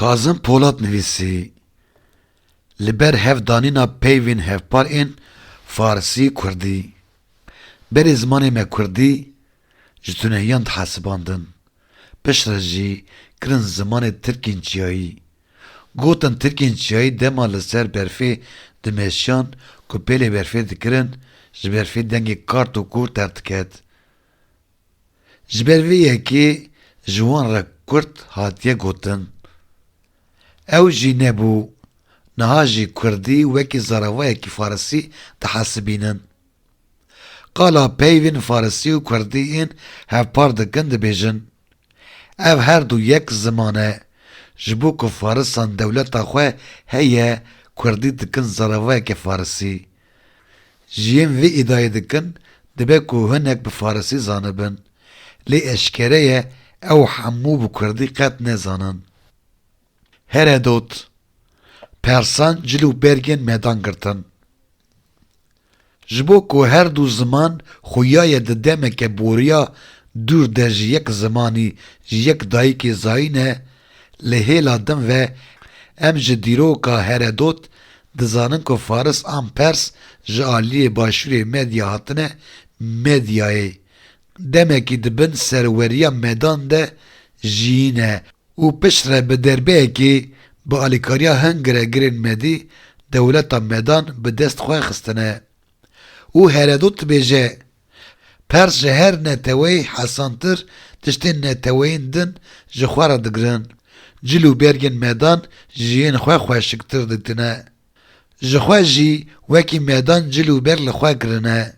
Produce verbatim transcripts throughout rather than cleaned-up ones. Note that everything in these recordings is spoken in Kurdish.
Kazim Polat nivîsî, li ber hevdanîna peyvên hevpar ên farisî kurdî. Berê zimanê me kurdî ji tunehiyan dihesibandin. Piştre jî kirin zimanê tirkên çiyayî. Gotin tirkên çiyayî dema li ser berfê dimeşiyan ku pêlê berfê dikirin, ji berfê dengê kart û kûr derdiket. Ji ber vê yekê ji wan re kurd hatiye gotin. Ew jî nebû. Niha jî kurdî wekî zaravayekî farisî dihesibînin. Qala peyvên farisî û kurdî ên hevpar dikin, dibêjin, ev her du yek ziman e. Ji bo ku farisan dewleta xwe heye, kurdî dikin zaravayeke farisî. Ji yên vê îdayê dikin, dibe ku hinek bi farisî zanibin. Lê eşkere ye, ew hemû bi kurdî qet nezanin. Heredot, Persan cil û bergên medan girtin. Ji bo ku her du ziman xuyaye di demeke boriya dûr de ji yek zimanî, ji yek dayikê zayî ne, li hêla din ve em ji dîroka Heredot dizanin ku faris an pers ji aliyê başûrê Medya hatine Medyayê. Demekî di bin serweriya Medan de jiyîne û piştre bi derbeyekê bi alîkariya hin giregirên Medî dewleta Medan bi dest xwe xistine. Û Heredot dibêje, Pers ji her neteweyî hesantir tiştên neteweyên din ji xwe re digirin. Cil û bergên Medan ji yên xwe xweşiktir dîtine. Ji xwe jî wekî Medan cil û berg li xwe kirine.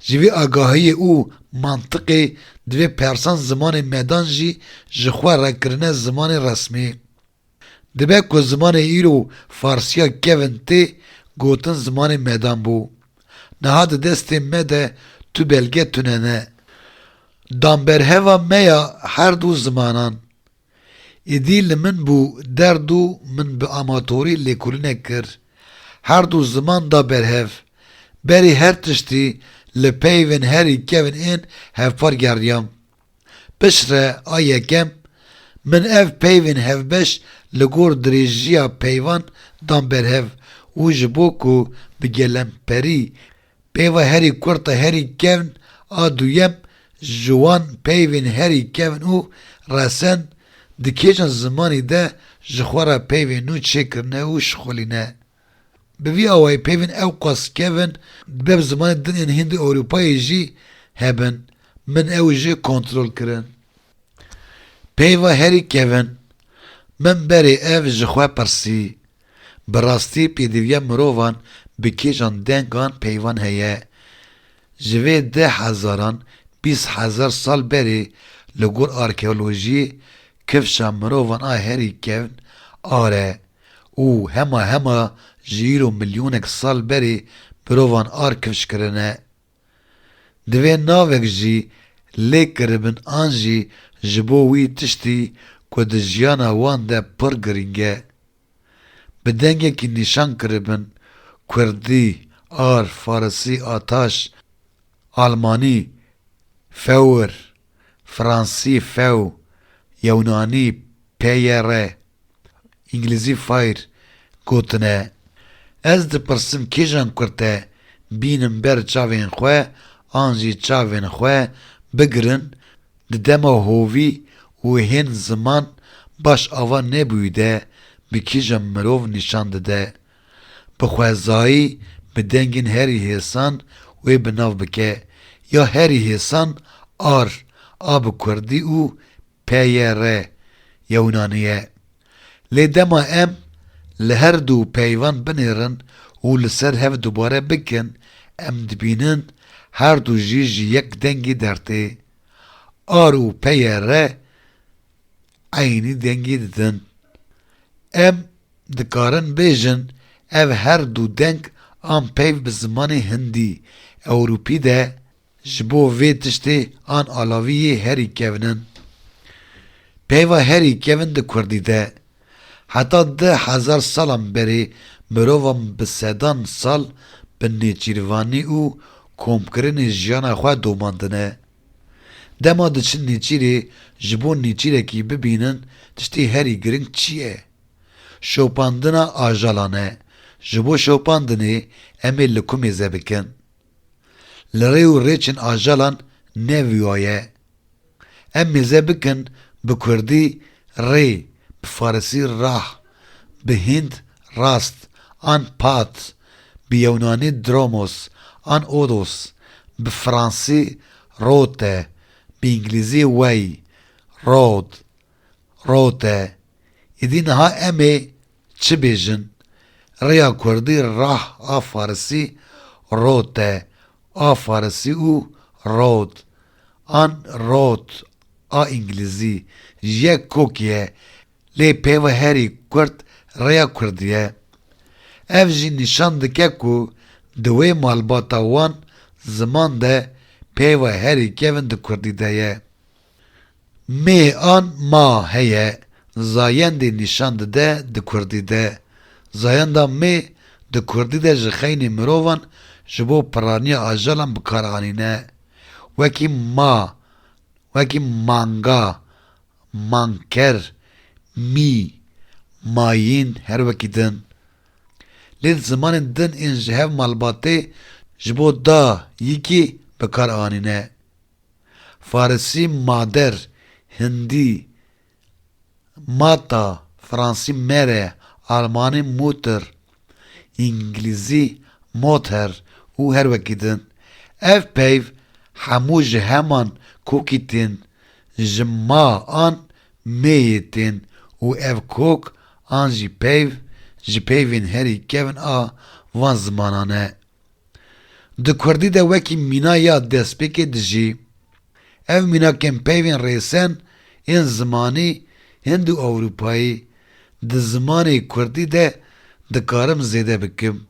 Ji vî agahiyê û mantiqê divê Persan zimanê Medan jî ji xwe re kirine zimanê resmî. Dibe ku zimanê îro farsiya kevin tê gotin zimanê Medan bû. Niha di destê me de tu belge tune ne. Damberheva me ya her du zimanan. Êdî li min bû derd û min bi amatorî lêkolîne kir. Her du ziman da berhev. Berî her tiştî li peyvên herî kevin ên hevpar geriyam. Piştre a yekem, min ev peyvên hevbeş li gor dirêjiya peyvan dan berhev û ji bo ku bi gelemperî peyva herî kurt a herî kevn a duyem ji wan peyvên herî kevn û resen di kêjan zimanî de ji xwe re peyvên nû çêkirine û şixulîne. Bi vî awayî peyvên ewqas kevn dibe bi zimanê din ên Hindî Ewropayê jî hebin. Min ew jî kontrol kirin. Peyva herî kevin, min berê ev ji xwe pirsî. Bi rastî pêdiviya mirovan bi kêjan dengan peyvan heye. Ji vê deh hezaran, bîst hezar sal berê li gor arkeolojiyê kifşa mirovan a herî kevn ar e û hema hema ji îro milyonek sal berê mirovan ar kifş kirine. Divê navek jî lê kiribin an jî ji bo wî tiştî ku di jiyana wan de pir girîng e. Bi dengekî nîşan kiribin, kurdî, ar, farisî, ataş, almanî, fewr, fransî, few, yewnanî, P Y R, îngilîzî fire, gotine. Ez dipirsim kêjan kurt e bînin ber çavên xwe an jî çavên xwe bigirin, di dema hovî û hên ziman baş ava nebûyî de bi kîjan mirov nîşan dide. Bi xwezayî bi dengên herî hêsan wê bi nav bike. Ya herî hêsan ar a bi kurdî û P Y R yewnanî ye. Lê dema em li her du peyvan binêrin û li ser hev dubare bikin, em dibînin her du jî ji yek dengî dertê. Ar û P Y R eynî dengî didin. Em dikarin bêjin ev her du deng an peyv bi zimanê hindî, ewropî de ji bo vê tiştê an alavî yê herî kevin in. Peyva herî kevin di kurdî de. Heta deh hezar salan berê mirovan bi sedan sal bi nêçîrvanî û komkirinê jiyana xwe domandine. Dema diçin nêçîrê, ji bo nêçîrekî bibînin, tiştê herî giring çi ye? Şopandina ajalan e. Ji bo şopandinê em ê li ku mêze bikin? Li rê û rêçin ajalan ne wiya ye. Em mêze bikin bi kurdî rê, bi farisî rah, bi hînd rast an path, bi yewnanî dromos an odos, bi fransî route, bi îngilîzî way, road, route. Îdî niha em ê çi bêjin? Rêya kurdî rah a farisî route a farisî û road an road a îngilîzî ji yek kokê ye, lê peyva herî kurt rêya kurdî ye. Ev jî nîşan dike ku di wê malbata wan ziman de peyva herî kevin di kurdî de ye. Mê an ma heye, zayendê nîşan dide di kurdî de. Zayenda mê di kurdî de ji xeynî mirovan ji bo piraniya ajalan bi kar anîne. Wekî ma, wekî manga, manker, mî, mayîn, her wekî din. Lê di zimanên din ên ji hev malbatê ji bo da, yikî bi kar anîne. Farisî mader, hindî mata, fransî mere, almanî Mutter, îngilîzî Motor û her wekî din. Ev peyv hemû ji heman kokî tên, ji ma an mêyê tên û ev kok an jî peyv ji peyvên herî kevin a van zimanan e. Di kurdî de wekî mîna ya destpêkê dijî. Ev mînakên peyvên rêsen ên zimanî hind û ewropayî di zimanê kurdî de dikarim zêde bikim.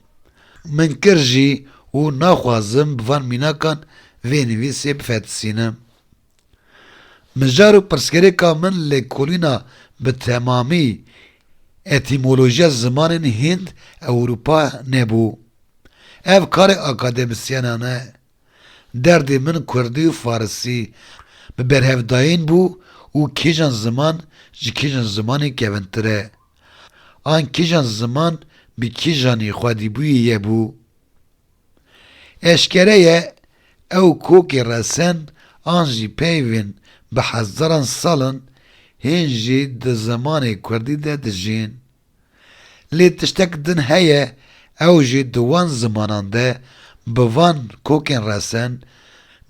Min kir jî û naxwazim bi van mînakan vê nivîsê bifetisînim. Mijar û pirsgirêka min lêkolîna bi temamî etîmolojiya zimanên Hînd Ewropa nebû. Ev karê akademîsyenan e. Derdê min kurdî û farisî bi berhevdayîn bû û kîjan ziman ji kîjan zimanê kevintir e. An kîjan ziman bi kîjanî xwedîbûyî ye bû. Eşkere ye, ew kokê resen an jî peyvên bi hezaran sal in hên jî di zimanê kurdî de dijîn. Lê tiştek din heye, ew jî di wan zimanan de bi van kokên resen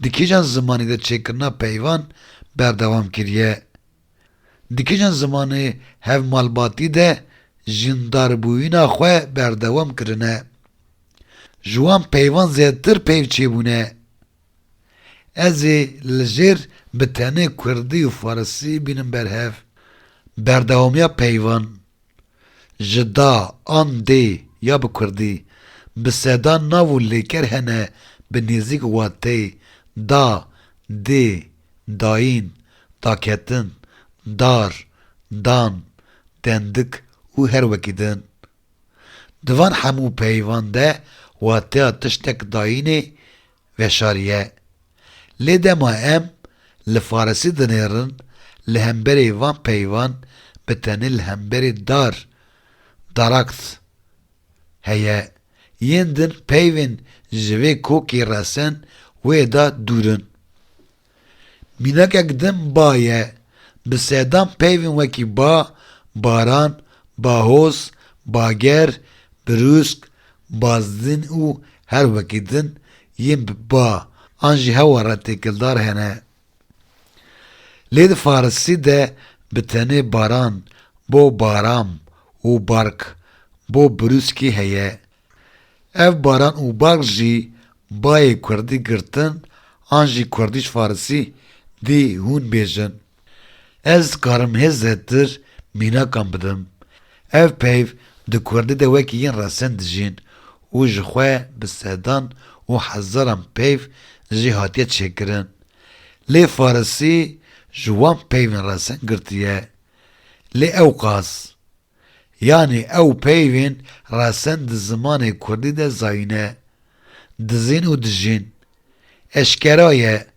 di kîjan zimanî de çêkirina peyvan berdewam kiriye. Di kîjan zimanê hevmalbatî de jîndarbûyîna xwe berdewam kirine. Ji wan peyvan zêdetir peyv çêbûne. Ez ê li jêr bi tenê kurdî û farisî bînim berhev. Berdewamiya peyvan. Ji da an dê ya bi kurdî bi sedan nav û lêker hene bi nêzîk wateyê da, dê, dayîn, daketin, dar, dan, dendik û her wekî din. Di van hemû peyvan de wateya tiştek dayînê veşarî ye. Lê dema em li farisî dinêrin, li hemberî van peyvan bi tenê li hemberî dar, darakt, heye. Yên din peyvên ji vê kokê resen wê de dûr in. Mînakek din ba ye. Bi sedan peyvên wekî ba, baran, bahoz, bager, birûsk, bazdin û her wekî din yên bi ba an jî hewa re têkildar hene. Lê di farisî de bi tenê baran, bo baram û bark, bo birûskî heye. Ev baran û bark jî bayê kurdî girtin an jî kurdî ji farisî dî hûn bêjin. Ez dikarim hê zêdetir mînakan bidim. Ev peyv di kurdî de wekî yên resen dijîn û ji xwe bi sedan û hezaran peyv jî hatiye çêkirin. Lê farisî ji wan peyvên resen girtiye. Lê ewqas. Yanî ew peyvên resen di zimanê kurdî de zayî ne. Dizîn û dijîn. Eşkera ye,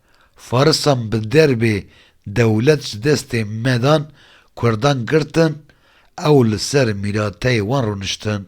Farisan bi derbê dewlet ji destê me dan, Kurdan girtin, ew li ser mîrateyê wan rûniştin.